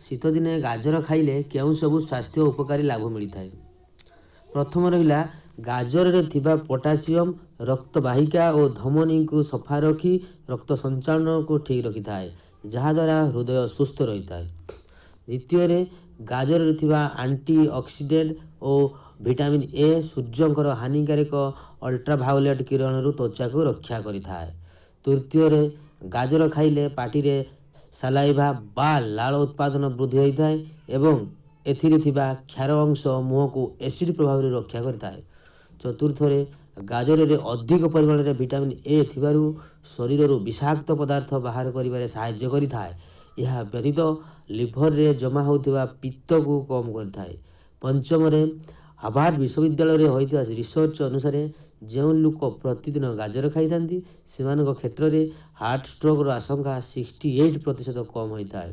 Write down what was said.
ଶୀତଦିନେ ଗାଜର ଖାଇଲେ କେଉଁ ସବୁ ସ୍ୱାସ୍ଥ୍ୟ ଉପକାରୀ ଲାଭ ମିଳିଥାଏ। ପ୍ରଥମ ରହିଲା, ଗାଜରରେ ଥିବା ପୋଟାସିୟମ୍ ରକ୍ତବାହିକା ଓ ଧମନୀକୁ ସଫା ରଖି ରକ୍ତ ସଞ୍ଚାଳନକୁ ଠିକ୍ ରଖିଥାଏ, ଯାହାଦ୍ୱାରା ହୃଦୟ ସୁସ୍ଥ ରହିଥାଏ। ଦ୍ୱିତୀୟରେ, ଗାଜରରେ ଥିବା ଆଣ୍ଟି ଅକ୍ସିଡେଣ୍ଟ ଓ ଭିଟାମିନ୍ ଏ ସୂର୍ଯ୍ୟଙ୍କର ହାନିକାରକ ଅଲ୍ଟ୍ରାଭାଓଲେଟ୍ କିରଣରୁ ତ୍ୱଚାକୁ ରକ୍ଷା କରିଥାଏ। ତୃତୀୟରେ, ଗାଜର ଖାଇଲେ ପାଟିରେ ସାଲାଇଭା ବା ଲାଳ ଉତ୍ପାଦନ ବୃଦ୍ଧି ହୋଇଥାଏ ଏବଂ ଏଥିରେ ଥିବା କ୍ଷାର ଅଂଶ ମୁହଁକୁ ଏସିଡ୍ ପ୍ରଭାବରୁ ରକ୍ଷା କରିଥାଏ। ଚତୁର୍ଥରେ, ଗାଜରରେ ଅଧିକ ପରିମାଣରେ ଭିଟାମିନ୍ ଏ ଥିବାରୁ ଶରୀରରୁ ବିଷାକ୍ତ ପଦାର୍ଥ ବାହାର କରିବାରେ ସାହାଯ୍ୟ କରିଥାଏ। ଏହା ବ୍ୟତୀତ ଲିଭରରେ ଜମା ହେଉଥିବା ପିତ୍ତକୁ କମ୍ କରିଥାଏ। ପଞ୍ଚମରେ, ହାର୍ଭାର୍ଡ ବିଶ୍ୱବିଦ୍ୟାଳୟରେ ହୋଇଥିବା ରିସର୍ଚ୍ଚ ଅନୁସାରେ ଯେଉଁ ଲୋକ ପ୍ରତିଦିନ ଗାଜର ଖାଇଥାନ୍ତି, ସେମାନଙ୍କ କ୍ଷେତ୍ରରେ ହାର୍ଟ ଷ୍ଟ୍ରୋକର ଆଶଙ୍କା 68% କମ୍ ହୋଇଥାଏ।